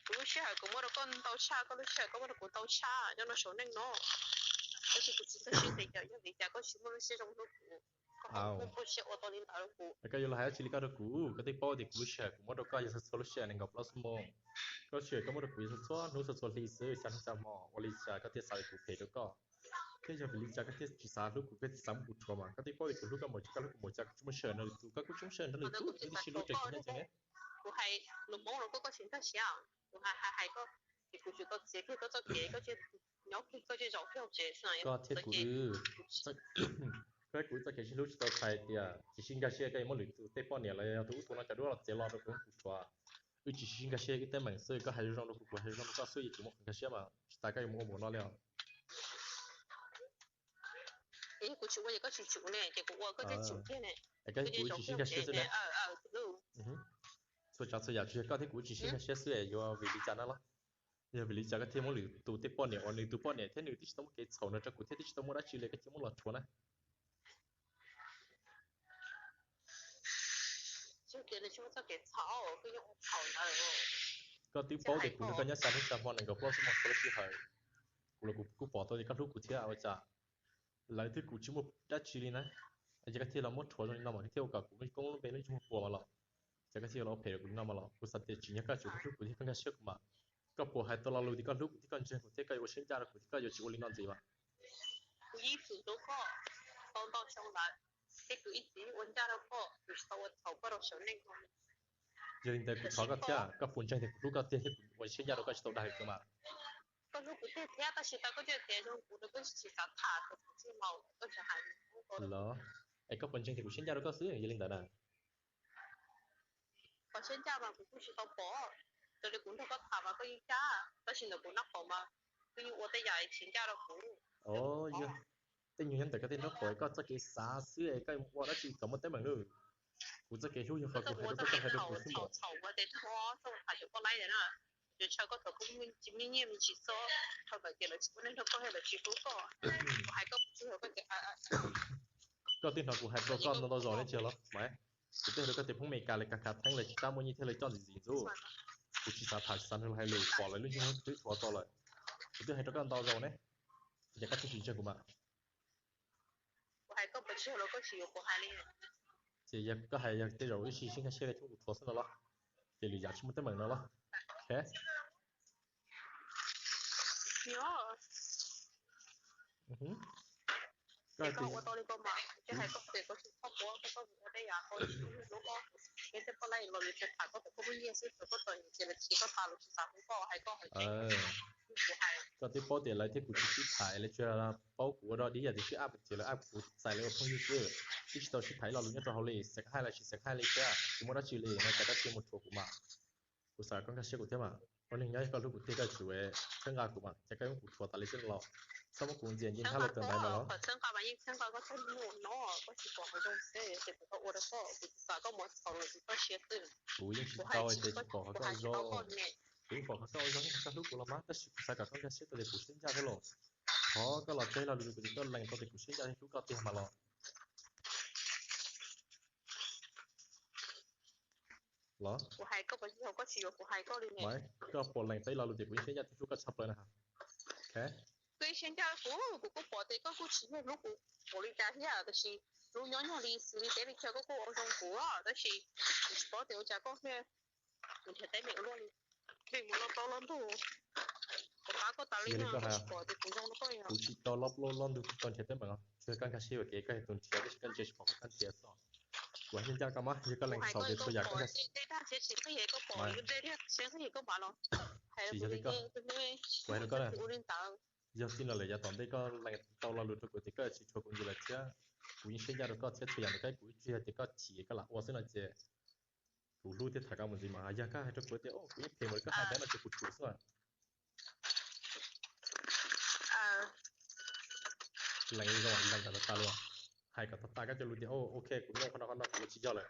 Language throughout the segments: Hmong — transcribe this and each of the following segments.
Kuv lub sij hawm kuv muab rau koj ntau tshaj, koj lub sij hawm koj muab rau kuv ntau tshaj nyob rau saum neej no. Tab sis kuv tsis nkag siab tias yog vim li cas koj tsis muaj lub siab zoo hlub kuv, koj ho muaj siab ua tau li ntawd rau kuv. Koj yuav los hais dab tsi li koj rau kuv? Koj twb paub tias kuv lub sij hawm kuv muab rau koj yog txhua txhua lub sij hawm nees nkaum plaub xuab moos. Koj lub sij hawm koj muab rau kuv yog txhua txhua hnub txhua txhua hli xwb, xya hnub xya hmo, ua li cas koj thiaj xav tias kuv phem rau koj? Thiab yog vim li cas koj thiaj tsis xav hlub kuv, koj thiaj xav muab kuv rhuav mas? Koj twb paub tias kuv hlub koj npaum cas, koj hlub kuv npaum cas, kuv tsis muaj sij hawm nrog lwm tus, koj kuj tsis muaj sij hawm nrog lwm tus, wb tib si hlub tseem ceeb ne. Kuv hais lus Hmoob los koj, koj tsis nkag siab. Kuv hais hais koj, ces kuv tsum tau txiav kiag koj txoj kev, koj nyob kiag koj zaum kiag hauv tsev xwb. Koj thiab kuv wb, koj kuv txoj kev sib hlub tsis tau txhais tias tsis sib nkag siab koj yuav muab lwm tus tej poj niam los yog tus ub tus no cov duab los txiav los rau kuv, kuv rhuav. Wb tsis sib nkag siab, wb teeb meem xwb, koj hais zoo zoo rau kuv, kuv hais zoo rau koj xwb, yog tsis muaj qhov nkag siab mas tsis tas koj yuav mus ua npaum no li os. Kuv tsis ua ces koj tsis tsum ne, ces kuv ua koj thiaj tsum kiag ne. Es koj thiab kuv wb tsis sib nkag siab xwb ne. Txhua tsav txhua yam tsis yog koj thiab kuv wb tsis sib nkag siab xwb es yuav vim li cas na los? Yog vim li cas koj thiaj muab lwm tus tej poj niam uas nws tus poj niam thiab nws twb tsis tau muaj kev txhaum nrog rau kuv thiab twb tsis tau muaj dab tsi li koj cia muab los rhuav na? Koj twb paub tias kuv nrog koj nyob xya hnub xya hmo nees nkaum plaub xuab moos txhua lub sij hawm. Kuv los kuv kuj pom tau tias koj hlub kuv thiab ua cas. Lawv twb kuv tsis muaj dab tsi li na, es koj thiaj los muab rhuav zoo li no mas koj thiaj ua kom kuv lub koob lub npe lub ntsej muag puas mas los, ces koj thiaj los ua phem rau kuv li no mas los. Kuv xav tias tsim nyog koj tsuas hlub kuv thiab koj nkag siab kuv mas. Koj puas hais tau lo lus tias koj hlub kuv thiab koj ntseeg kuv thiab koj yuav ua siab ncaj rau kuv thiab koj yuav tsis ua li no ntxiv mas? Kuv yeej tsis hlub koj tau ntau xyoo lawm, thiab kuv ib txwm ua ncaj rau koj, kuv tsis tau ua txhaum koj rau saum neej no. Yog li ntawd kuv thov koj thiab, koj puas ntseeg tias kuv hlub koj tiag thiab kuv ua siab ncaj rau koj tsis tau dag li ko mas? Koj hlub kuv tiag thiab, tab sis tau koj coj tias zoo kuv no koj tsis xav tham, koj tsis laus, koj tsis hais. Los, es koj puas ntseeg tias kuv siab ncaj rau koj xwb? Yog li ntawd na, qhov siab ncaj mas kuv kuj tsis tau pom, raws li kuv nrog koj tham mas koj yeej ncaj, tab sis ntawm kuv nraub qaum mas koj yeej ua tej yam tsis ncaj rau kuv. Tej nyuag nyob ntawm koj tej nraub qaum, koj txoj kev xav xwb es koj ua dab tsi kom muaj teeb meem lawm. Kuv txoj kev hlub yog qhov kuv hais rau koj, koj hais rau kuv xwb mas. Koj twb hnov kuv hais rau koj ntau ntau zaus ne tsis los mas. Kuv twb hais rau koj tias phoob Meskas lawv kav kav theeb lawv tsis tab muaj nyiaj thiab lawv coj ntxim ntxim ntxub. Kuv tsis xav tham tsis xav nrog lawv hais lus, pom lawv lub ntsej muag twb rhuav tau lawm. Kuv twb hais rau koj ntau zaus ne, ces koj twb tsis ntseeg kuv mas. Ces yog koj hais yog tej zaum wb sib sib nkag siab li thaum kuv rhuav xwb no los, ces lwm yam tsis muaj teeb meem no los. Koj twb paub tias lawv thiab kuv tsis sib tham, lawv tsuas paub kuv ua dog dig yam tias sib ab ces lawv ab kuv txais lawv ua phooj ywg xwb, twb tsis tau sib tham ib lo lus nyob rau hauv li, xeem hais los tsis xeem hais li thiab, tsis muaj dab tsi li no cas koj thiaj mus rhuav kuv mas. Kuv xav koj nkag siab kuv thiab mas, ua neeg nyob yog koj hlub kuv tiag koj tsuas txhawb nqa kuv mas, cas koj yuav muab kuv rhuav tas li xwb los? Txhob muab kuv ntxias nce nthab los tawm ntaiv mas los. Kuv yeej tsis tau tias tsis pom qhov koj zoo, kuv yeej pom qhov koj ua zoo, koj hlub kuv los mas, tab sis kuv xav kom koj nkag siab tau tias kuv siab ncaj thiab los. Qhov koj los txog ib lo lus kuv tias koj lees tau tias kuv siab ncaj thiab hlub koj tiag mas los. Los, koj puas lees tau ib lo lus tias kuv yeej siab ncaj thiab hlub koj tshaj plaws na? Koj siab ncaj kuv, kuv kuj pom tias koj kuj tsis yog hlub kuv npaum li cas thiab, tab sis hlub nyob nyuag li xws li teb li chaw koj kuj ua zoo kuv, tab sis kuv tsis paub tias ua cas koj tus nrhiav teeb meem ua luaj li. Kuv pab koj tas li no, koj tsis pom tias kuv zoo rau koj li. Kuv tsis tau loj loj ntug tau nrhiav teeb meem, tsuas koj nkag siab ua kev koj yog tus nrhiav, tab sis koj ntsia tsis pom qhov koj nrhiav xwb. Kuv hais siab ncaj koj mas, yog koj lees txhaum tias txhua yam koj nkag siab, tsis yog li koj, kuv hais rau koj na, yog txij no lawm yav tom ntej koj lees tau lo lus rau kuv tias koj tsis rhuav kuv ntxiv lawm thiab, kuv yeej siab ncaj rau koj thiab txhua yam ntawm koj, kuv tsuas yog tias koj chim koj lam ua xwb no ces kuv hlub thiab tham koj mus ntxiv mas. Yog koj hais rau kuv tias kuv yeej phem mas koj hais ntawd no ces kuv rhuav xwb. Lees zoo, lees kom tas tas li, hais kom tas tas koj cov lus tias ok kuv nyob qhov no qhov no kuv ua tsis yog lawm,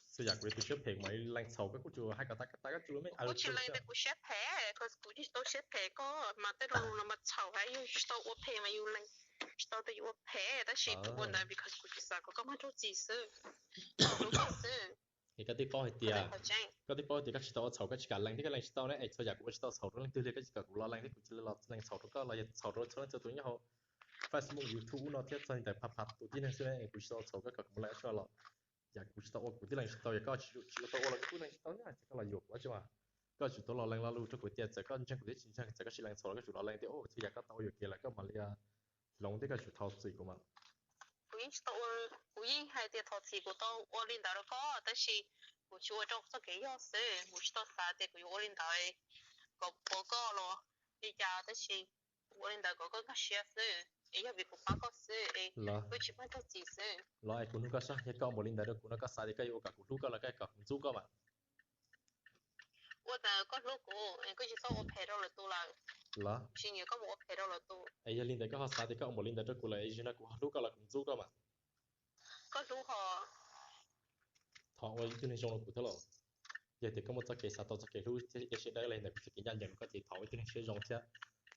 txhua yam kuv yog tus siab phem mas lees txhaum koj kuj tsuas hais kom tas tas koj cov lus me. Kuv tsis lees tias kuv siab phem, kuv tsis tau siab phem koj mas tej lo lus no mas txhaum, yus tsis tau ua phem mas yus lees, tsis tau tias yus ua phem, tab sis kuv ua ntawd because kuv tsis xav kom koj mag raug txim xwb, hlub koj xwb. Es koj twb paub hais tias, koj twb paub hais tias koj tsis tau ua txhaum, koj tsis kam lees thiab koj lees tsis tau ne. Es txhua yam kuv ua tsis tau txhaum rau leej twg li, koj tsis kom kuv los lees thiab kuv cia li los lees txhaum rau koj los yog txhaum rau txhua leej txhua tus nyob hauv Facebook, YouTube ub no thiab txog ntawm phav phav tus tib neeg xwb ne. Kuv tsis tau ua txhaum koj kom kuv los lees tsis los. Yam kuv tsis tau ua kuv twb lees tsis tau, yog koj tsis tau ua los kuv twb lees tsis tau thiab, ces koj los yuam kuv ua tsi mas. Koj tsum tau los lees lo lus rau kuv tias txawm koj ntseeg kuv thiab tsis ntseeg, txawm koj tsis lees txhaum los koj tsum los lees tias, o, txhua yam koj tau ua yuam kev lawm koj mam li hloov thiab koj tsum thov txim kuv mas. Kuv yeej hais tias thov txim kuv tau ua li ntawd rau koj, tab sis kuv tsis ua rau txoj kev yog xwb, kuv tsis tau xav tias kuv yuav ua li ntawd kom pab koj los li cas, tab sis kuv ua li ntawd kom koj nkag siab xwb, es yog vim kuv pab koj xwb es kuv tsis muaj thov txim xwb. Los es kuv nug koj saib, yog koj ua npaum li ntawd rau kuv no koj xav tias koj yuav ua kom kuv hlub koj los koj kom kuv ntxub koj mas? Ua ntawd koj hlub kuv, koj tsis txhob ua phem rau lwm tus lawm. Los tsis nyiam koj mus ua phem rau lwm tus. Es yog li ntawd koj ho xav tias koj ua npaum li ntawd rau kuv lawm es zaum no kuv ho hlub koj los kuv ntxub koj mas? Koj hlub ho. Thov ua ib tug neeg zoo rau kuv thiab los. Yog tias koj muaj txoj kev xav tau txoj kev hlub thiab kev siab dawb li ntawd, kuv txoj kev ncaj ncees rau koj ces thov ua ib tug neeg siab zoo thiab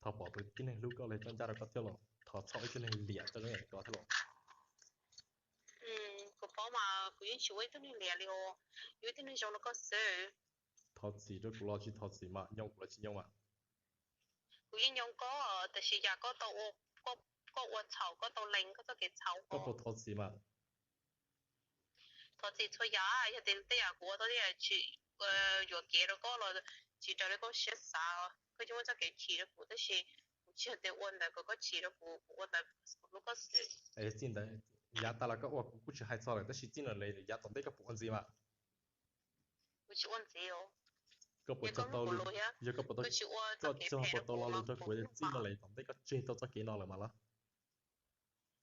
thov pom tus tib neeg hlub koj los coj ncaj rau koj thiab los thov txhob ua ib tug neeg liam coj zoo li koj thiab los. Kuv paub mas, kuv yeej tsis ua ib tug neeg liam li os, yuav ib tug neeg zoo rau koj xwb. Thov txim rau kuv los tsis thov txim mas, nyoo kuv los tsis nyoo mas? Kuv yeej nyoo koj, tab sis yam koj tau, koj ua txhaum, koj tau lees koj txoj kev txhaum. Koj puas thov txim mas? Thov txim txhua yam, yog tias tej yam kuv ua tau tej yam tsis yuam kev rau koj los tsis raws li koj siab xav, koj yeej muaj txoj kev chim rau kuv, tab sis kuv tsis yog tias ua ntawd kom koj chim rau kuv, kuv ua ntawd kuv hlub koj xwb. Txij ntawd yav tas los koj ua kuv kuj tsis hais txog lawm, tab sis txij no lawm yav tom ntej koj puas ua ntxiv mas? Kuv tsis ua ntxiv. Koj puas tau, yog koj puas tau, koj txog puas tau lo lus rau kuv tias txij no lawm tom ntej koj tseg tau txoj kev no lawm mas los?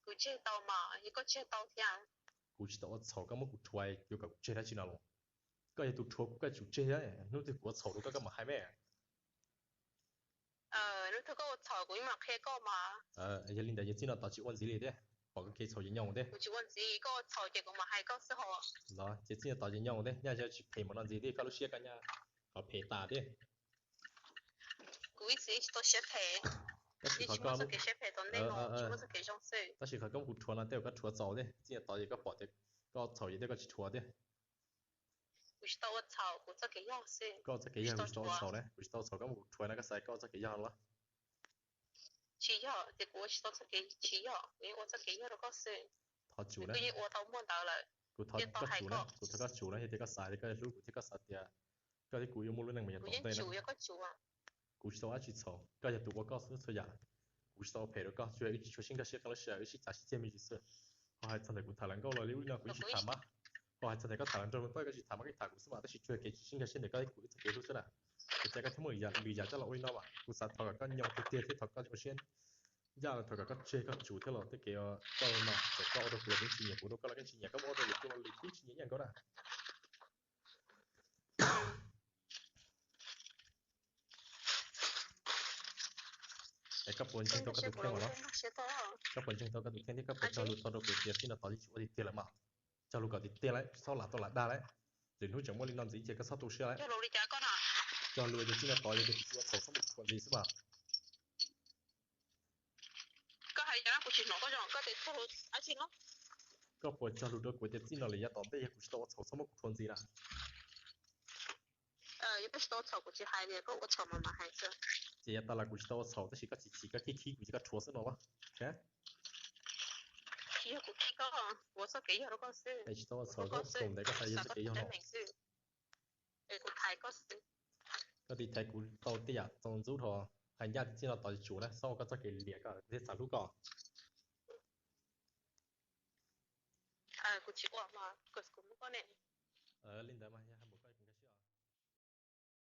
Kuv tseg tau mas, yog koj tseg tau thiab. Kuv tsis tau ua txhaum koj muab kuv rhuav yuav kom kuv tseg dab tsi no los? Koj yog tus rhuav kuv koj tsum tseg, hnub twg kuv ua txhaum rau koj koj mam hais me. Hnub twg koj ua txhaum kuv mam qhia koj mas. Yog li ntawd yog txij no tod tsis ua ntxiv li thiab, pom koj kev txhaum ces nyoo thiab. Kuv tsis ua ntxiv, koj ua txhaum ces kuv mam hais koj xwb hos. Los ces txij no tod ces nyoo thiab, nyaj tsis phem mus no ntxiv thiab, koj lub siab koj nyaj qhov phem tas thiab. Kuv ib txwm tsis tau siab phem, tab sis qhov koj, tab sis qhov koj muab kuv rhuav no tej zaum koj rhuav txaus thiab, txij no tod ces koj pom tias koj txhaum ces thiab koj tsis rhuav thiab. Kuv tsis tau ua txhaum, kuv txoj kev yog xwb. Koj txoj kev yog, kuv tsis tau ua txhaum na, kuv tsis tau ua txhaum, koj muab kuv rhuav no koj xav koj txoj kev yog los? Tsis yog tias kuv ua tsis tau txoj kev, tsis yog, kuv yeej ua txoj kev yog rau koj xwb. Thov tsum na, kuv yeej ua tau muaj ntawd lawm. Kuv thov koj tsum na, kuv thov koj tsum na, yog tias koj xav tias koj hlub kuv thiab koj xav tias koj thiab kuv yuav muaj lub neej mus yav tom ntej no. Kuv tsis tau ua dab tsi txhaum, koj yog tus ua koj xwb txhua yam. Kuv tsis tau ua phem rau koj, tsuas yog wb tsis tshua sib nkag siab qee lub sij hawm, wb sib cav sib ceg me ntsis xwb. Ho hais txog ntawm kuv tham hluas nkauj los li ub li no kuv yeej tsis tham mas. Ho hais txog ntawm koj tham hluas nraug hluas nkauj koj tsis tham mas, koj tham kuv xwb mas, tab sis tsuas yog kev tsis sib nkag siab ntawm koj thiab kuv wb txoj kev hlub xwb na. Ces cas koj thiaj muaj lwm yam coj los ua li no mas, kuv xav thov kom koj nyoo tiag tiag thiab thov koj ua siab ncaj, thov kom koj tseg koj tsum thiab los tej kev koj no, txawm koj ua rau kuv los kuv tsis nyiam, kuv rau koj los koj tsis nyiam, koj muab ua rau lwm tus los lwm tus tsis nyiam ib yam nkaus na. Es koj puas ntseeg tau koj tus kheej mas los? Koj puas ntseeg tau koj tus kheej thiab koj puas cog lus tau rau kuv tias txij no tod yeej tsis ua tiag tiag lawm mas? Cog lus kom tiag tiag lauj, txhob lam tau lam dag lauj. Lwm hnub tseem muaj li no ntxiv ces koj txhob tu siab lauj. Cog lus tias txij no tod yog tias kuv tsis ua txhaum txhob muab kuv rhuav ntxiv xwb mas. Koj puas cog lus rau kuv tias txij no lawm yav tom ntej yog kuv tsis tau ua txhaum txhob muab kuv rhuav ntxiv na? Ces yav tas los kuv tsis tau ua txhaum tab sis koj chim chim koj khib khib kuv ces koj rhuav xwb no los? Tsis tau ua txhaum, koj koom ntawd koj xav yog txoj kev yog no. Koj tiv thaiv kuv tau tej yam txaus ntxub dhau, hais ncaj txij no tod tsis tsum na, txhob ua koj txoj kev liam koj kuv thiaj xav hlub koj. Li ntawd mas yog